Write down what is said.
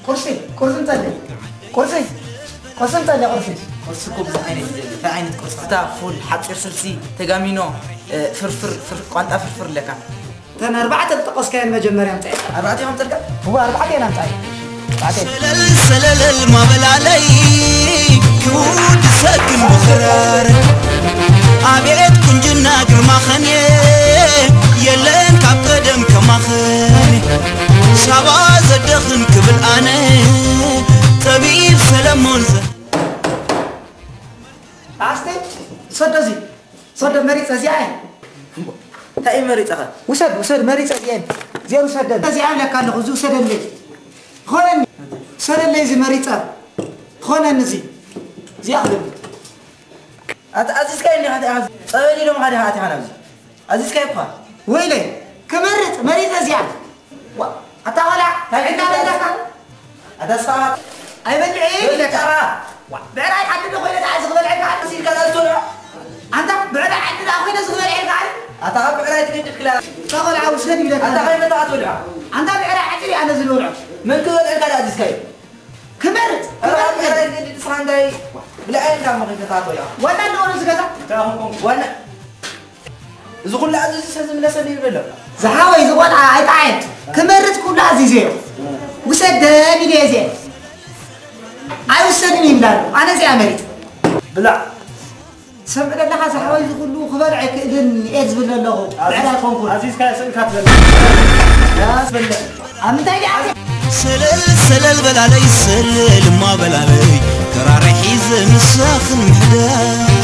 ቁርሲ ቁርሲ ምጸለይ ቁርሲ ቁርሲ ምጸለይ ቁርሲ ቁርሲ እኮ ብዙሕ ዓይነት እዩ ዘሎ። እንታይ ዓይነት ቁርሲ? ክታ፣ ፉል፣ ሓፂር ስልሲ፣ ተጋሚኖ፣ እ፣ ፍርፍር፣ ፍር-፣ ቋንጣ ፍርፍር ኣለካ። እተን ኣርባዕተ ዝጠቐስካየን መጀመርያ ምጻእ። ኣርባዕተ እዮም ጠልካ? እዋ፣ ኣርባዕተ እዮም ኣምጻእ። ኣርባዕተ እዮም። ሰለል ሰለለል ማበላለይ ይውድ ሰግን ብኽራር ኣቤት ቁንጅና ግርማኸን የለን ካብ ቀደም ከማኸን ሳባ ዘደኽን ክብል ኣነ ጠቢብ ሰለሞን ዘ ኣስቴ ሰዶ እዚ ሰዶ መሪፀ እዚኣ እየ። እንታይ እዩ መሪፀኸ? ውሰድ ውሰድ መሪፀ እዚኤን እዚኤን ውሰደን። እዚኣ ኣለካ ኣለኹ እዚ ውሰደለይ። ኾነኒ ውሰደለይ እዚ መሪፀ ኾነኒ እዚ እዚኣ ክደሊ ኣተ ኣዚዝካዮ እንዲኻ፣ እንታይ ኢኻ? ጸበል ኢሎም ሓደ ኣቲኻ ናብዚ። ኣዚዝካዮ እኳ። ወይለይ፣ ክመርጽ መሪጸ እዚኣ። ዋ፣ ኣታ ቆልዓ፣ እንታይ እንታይ በላካ? ኣታ ስኻ። ኣይበልዕ እየ ወይለይ፣ ኢለካ። ዋ፣ ብዕራይ ዓዲ ዶ ኮይነ ደኣ ዝኽበልዐካ? ኣንተ ኢልካ ደኣ ዝትበልዖ? ኣንታ ብዕራይ ዓዲ ደኣ ኮይነ ዝኽበልዐካ? ኣታ ካብ ብዕራይ ትገድድ ክላ። ኣታ ቆልዓ፣ ውሰድ ይብለካ። ኣታ ከይመጣ ትበልዖ? ኣንታ ብዕራይ ዓዲ ደኣ ኣነ ዝበልዖ። መን ክበልዐካ ደኣ ኣዚዝካዮ? ክመርጽ፣ ኣረ፣ ክመርጽ። ኣረ፣ ግዲ ንስኻ እንታይ? ብልዐ ኢልካ መኺንካ ትኣትዎ ኢኻ። ዋና ኣለዎ ነዚ ገዛ? እንታይ ኮንኩም? ዋና፣ እዚ ኩሉ ኣዚዙ ሰብ ዝምለሰሉ ይብሎ ኣሎ። ዝሓወይ፣ እዚ ቆልዓ ኣይጠዓየት። ክመርጽ ኩሉ ኣዚዘዮ። ውሰደን ኢለ እየ እዚአ። ኣይውሰድን ይብላ ኣሎ። ኣነ እዚኣ መሪጸ። ብላዕ። ሰምዕ ደለኻ ዝሓወይ፣ እዚ ኩሉ ክበልዕ ኣይክእልን እየ ዝብል ኣለኹ። ኣዚዝ-፣ ብዕራይ ኮንኩን። ኣዚዝካ ስእልካ ትበልዕ። ያ ትበልዕ። ኣብ ምንታይ ድኣ? ሰለል ሰለል በላለይ፣ ሰለልማ በላለይ፣ ተራርሒ ዝምሳኽን ምሕዳር።